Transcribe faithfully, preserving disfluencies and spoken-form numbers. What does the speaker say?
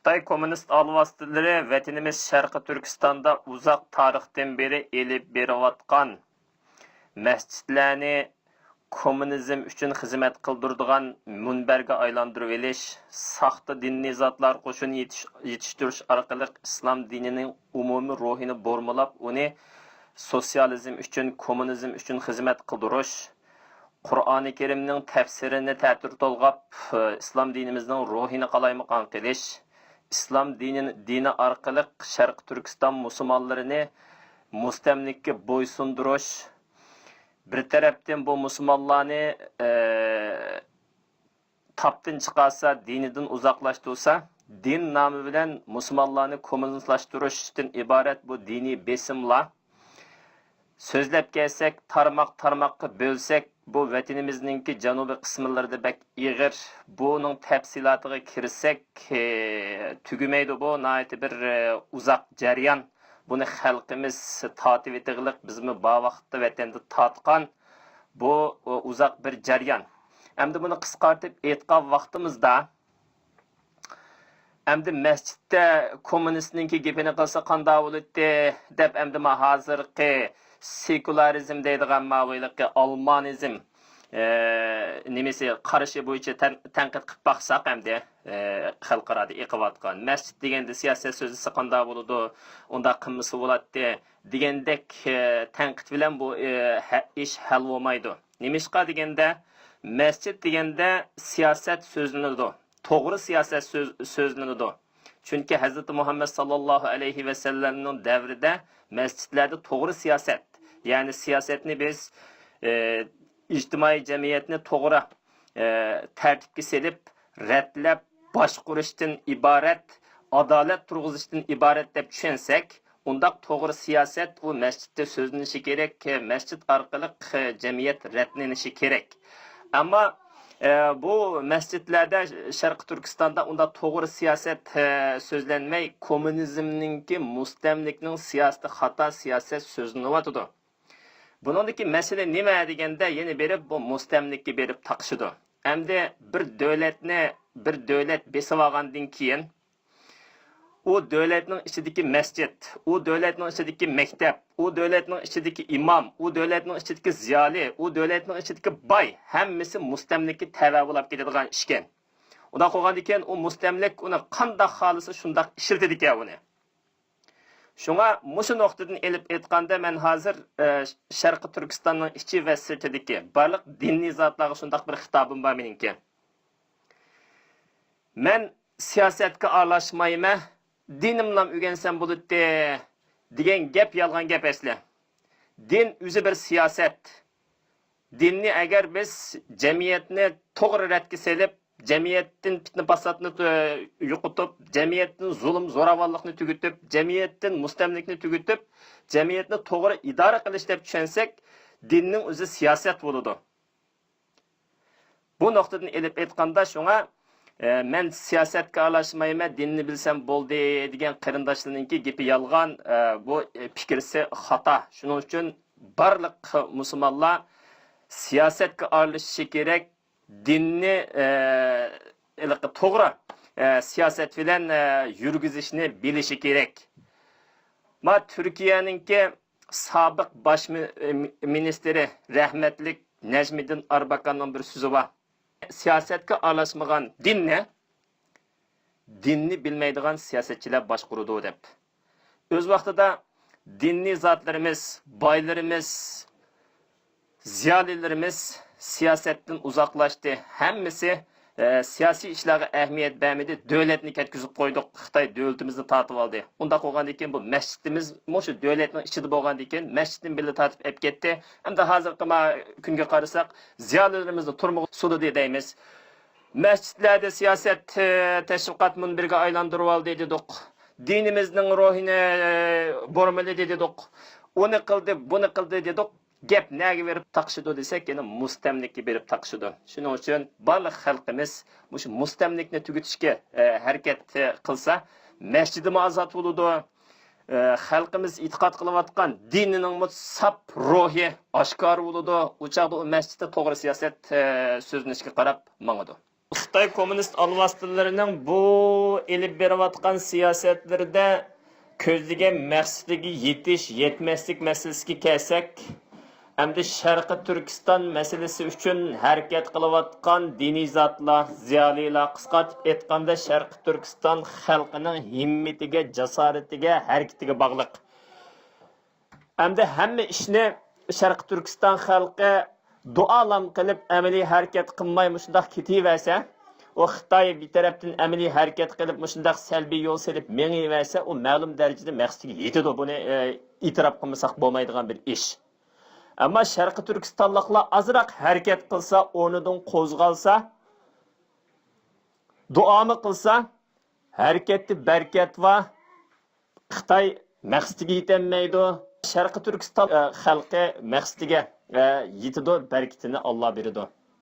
خىتاي كوممۇنىست ئالۋاستىلىرى ۋەتىنىمىز شەرقىي تۈركىستاندا ئۇزاق تارىختىن بېرى ئېلىپ بېرىۋاتقان مەسچىتلەرنى كوممۇنىزم ئۈچۈن خىزمەت قىلدۇرىدىغان مۇنبەرگە ئايلاندۇرۇۋېلىش، ساختا دىنىي زاتلار قوشۇنى يېتىش-، يېتىشتۈرۈش ئارقىلىق ئىسلام دىنىنىڭ ئومۇمىي روھىنى بۇرمىلاپ، ئۇنى سوتسىيالىزم ئۈچۈن، كوممۇنىزم ئۈچۈن خىزمەت قىلدۇرۇش، قۇرئانى كەرىمنىڭ تەپسىرىنى تەتۈر تولغاپ، ئىسلام دىنىمىزنىڭ روھىنى قالايمىقان قىلىش، ئىسلام دىنى، دىنى ئارقىلىق شەرقىي تۈركىستان مۇسۇلمانلىرىنى مۇستەملىكىگە بويسۇندۇرۇش، بىر تەرەپتىن بۇ مۇسۇلمانلارنى، ئە، تاپتىن چىقارسا، دىنىدىن ئۇزاقلاشتۇرسا، دىن نامى بىلەن مۇسۇلمانلارنى كوممۇنىستلاشتۇرۇشتىن ئىبارەت بۇ دىنىي بېسىملار. سۆزلەپ كەلسەك، تارماق-تارماققا بۆلسەك، بۇ ۋەتىنىمىزنىڭكى جەنۇبىي قىسىملىرىدا بەك ئېغىر. بۇنىڭ تەپسىلاتىغا كىرسەك، ئى، تۈگىمەيدۇ. بۇ ناھايىتى بىر، ئى، ئۇزاق جەريان. بۇنى خەلقىمىز تارتىۋېتىغلىق، بىزمۇ بار ۋاقىتتا ۋەتەندە تارتقان. بۇ، ئۇ، ئۇزاق بىر جەريان. ئەمدى بۇنى قىسقارتىپ ئېيتقان ۋاقتىمىزدا، ئەمدى مەسچىتتە كوممۇنىستنىڭكى گېپىنى قىلسا قانداق بولاتتى دەپ، ئەمدى ما ھازىرقى سېكۇلارىزم دەيدىغان ما ھېلىقى ئالمانىزم، ئە، نېمىسى، قارىشى بويىچە تەن-، تەنقىد قىلىپ باقساق ئەمدى، ئە، خەلقئارادا ئېقىۋاتقان. مەسچىت دېگەندە سىياسەت سۆزلىسە قانداق بولىدۇ، ئۇنداق قىلمىسا بولاتتى دېگەندەك، ئە، تەنقىد بىلەن بۇ، ئە، ھە-، ئىش ھەل بولمايدۇ. نېمىشقا دېگەندە، مەسچىت دېگەندە سىياسەت سۆزلىنىدۇ. توغرا سىياسەت سۆز-، سۆزلىنىدۇ. چۈنكى ھەزرىتى مۇھەممەد ساللاللاھۇ ئەلەيھى ۋەسەللەمنىڭ دەۋرىدە مەسچىتلەردە توغرا سىياسەت، يەنى سىياسەتنى بىز، ئى، ئىجتىمائىي جەمئىيەتنى توغرا، ئى، تەرتىپكە سېلىپ، رەتلەپ، باشقۇرۇشتىن ئىبارەت، ئادالەت تۇرغۇزۇشتىن ئىبارەت دەپ چۈشەنسەك، ئۇنداق توغرا سىياسەت ئۇ مەسچىتتە سۆزلىنىشى كېرەك، مەسچىت ئارقىلىق جەمئىيەت رەتلىنىشى كېرەك. ئەمما، ئە، بۇ مەسچىتلەردە شەرقىي تۈركىستاندا ئۇنداق توغرا سىياسەت، ئە، سۆزلەنمەي، كوممۇنىزمنىڭكى مۇستەملىكىنىڭ سىياسىتى خاتا سىياسەت سۆزلىنىۋاتىدۇ. بۇنىڭدىكى مەسىلە نېمە دېگەندە، يەنە بېرىپ بۇ مۇستەملىكىگە بېرىپ تاقىشىدۇ. ئەمدى بىر دۆلەتنى، بىر دۆلەت بېسىۋالغاندىن كېيىن، ئۇ دۆلەتنىڭ ئىچىدىكى مەسچىت، ئۇ دۆلەتنىڭ ئىچىدىكى مەكتەپ، ئۇ دۆلەتنىڭ ئىچىدىكى ئىمام، ئۇ دۆلەتنىڭ ئىچىدىكى زىيالىي، ئۇ دۆلەتنىڭ ئىچىدىكى باي، ھەممىسى مۇستەملىكىگە تەۋە بولاپ كېتىدىغان ئىشكەن. ئۇنداق بولغاندىكىن، ئۇ مۇستەملىك ئۇنى قانداق خالىسا، شۇنداق ئىشلىتىدىكەن ئۇنى. شۇڭا مۇشۇ نۇقتىدىن ئېلىپ ئېيتقاندا، مەن ھازىر، ئە، شەرقىي تۈركىستاننىڭ ئىچى ۋە سىرتىدىكى بارلىق دىنىي زاتلارغا شۇنداق بىر خىتابىم بار مېنىڭكى. مەن سىياسەتكە ئارىلاشمايمەن، دىنىمنام ئۆگەنسەم بولاتتى دېگەن گەپ يالغان گەپ ئەسلى. دىن ئۆزى بىر سىياسەت. دىننى ئەگەر بىز جەمئىيەتنى توغرا رەتكە سېلىپ، جەمئىيەتتىن پىتنە-پاساتنى، ئە، يوقىتىپ، جەمئىيەتتىن زۇلۇم-زوراۋانلىقنى تۈگىتىپ، جەمئىيەتتىن مۇستەملىكىنى تۈگىتىپ، جەمئىيەتنى توغرا ئىدارە قىلىش دەپ چۈشەنسەك، دىننىڭ ئۆزى سىياسەت بولىدۇ. بۇ نۇقتىدىن ئېلىپ ئېيتقاندا، شۇڭا، ئە، مەن سىياسەتكە ئارىلاشمايمەن، دىننى بىلسەم بولدى دېگەن قېرىنداشلارنىڭكى گېپى يالغان، ئە، بۇ، ئە، پىكرىسى خاتا. شۇنىڭ ئۈچۈن بارلىق مۇسۇلمانلار سىياسەتكە ئارىلىشىشى كېرەك، دىننى، ئە، ھېلىقى توغرا، ئە، سىياسەت بىلەن، ئە، يۈرگۈزۈشنى بىلىشى كېرەك. ما تۈركىيەنىڭكى سابىق باش مى-، مىنىستىرى رەھمەتلىك نەجمىدىن ئارباكاننىڭ بىر سۆزى بار. سىياسەتكە ئارىلاشمىغان دىننى، دىننى بىلمەيدىغان سىياسەتچىلەر باشقۇرىدۇ، دەپ. ئۆز ۋاقتىدا دىنىي زاتلىرىمىز، بايلىرىمىز، زىيالىيلىرىمىز سىياسەتتىن ئۇزاقلاشتى. ھەممىسى، ئە، سىياسىي ئىشلارغا ئەھمىيەت بەرمىدى. دۆلەتنى كەتكۈزۈپ قويدۇق. خىتاي دۆلىتىمىزنى تارتىۋالدى. ئۇنداق بولغاندىكىن بۇ مەسچىتىمىزمۇ شۇ دۆلەتنىڭ ئىچىدە بولغاندىكىن مەسچىتنى بىللە تارتىپ ئەپ كەتتى. ئەمدى ھازىرقى ما كۈنگە قارىساق، زىيالىيلىرىمىزنى تۈرمىگە سولىدى دەيمىز. مەسچىتلەردە سىياسەت، ئە، تەشۋىقات مۇنبىرىگە ئايلاندۇرۇۋالدى دېدۇق. دىنىمىزنىڭ روھىنى، ئە، بۇرمىلىدى دېدۇق. ئۇنى قىلدى، بۇنى قىلدى دېدۇق. گەپ نەگە بېرىپ تاقىشىدۇ دېسەك، يەنە مۇستەملىكىگە بېرىپ تاقىشىدۇ. شۇنىڭ ئۈچۈن بارلىق خەلقىمىز مۇشۇ مۇستەملىكنى تۈگىتىشكە، ئە، ھەرىكەت قىلسا، مەسچىتىمۇ ئازاد بولىدۇ. ئە، خەلقىمىز ئېتىقاد قىلىۋاتقان دىنىنىڭمۇ ساپ روھى ئاشكارا بولىدۇ. ئۇ چاغدا ئۇ مەسچىتتە توغرا سىياسەت، ئە، سۆزلىنىشكە قاراپ ماڭىدۇ. خىتاي كوممۇنىست ئالۋاستىلىرىنىڭ بۇ ئېلىپ بېرىۋاتقان سىياسەتلىرىدە كۆزلىگەن مەقسىتىگە يېتىش، يەتمەسلىك مەسىلىسىگە كەلسەك، ئەمدى شەرقىي تۈركىستان مەسىلىسى ئۈچۈن ھەرىكەت قىلىۋاتقان دىنىي زاتلار، زىيالىيلار، قىسقارتىپ ئېيتقاندا، شەرقىي تۈركىستان خەلقىنىڭ ھىممىتىگە، جاسارىتىگە، ھەرىكىتىگە باغلىق. ئەمدى ھەممە ئىشنى شەرقىي تۈركىستان خەلقى دۇئالام قىلىپ، ئەمەلىي ھەرىكەت قىلماي مۇشۇنداق كېتىۋەرسە، ئۇ خىتاي بىر تەرەپتىن ئەمەلىي ھەرىكەت قىلىپ، مۇشۇنداق سەلبىي يول سېلىپ مېڭىۋەرسە، ئۇ مەلۇم دەرىجىدە مەقسىتىگە يېتىدۇ. بۇنى، ئە، ئېتىراپ قىلمىساق بولمايدىغان بىر ئىش. ئەمما شەرقىي تۈركىستانلىقلار ئازراق ھەرىكەت قىلسا، ئورنىدىن قوزغالسا، دۇئامۇ قىلسا، ھەرىكەتتە بەرىكەت بار. خىتاي مەقسىتىگە يېتەلمەيدۇ. شەرقىي تۈركىستان، ئە، خەلقى مەقسىتىگە، ئە، يېتىدۇ، بەرىكىتىنى ئاللا بېرىدۇ.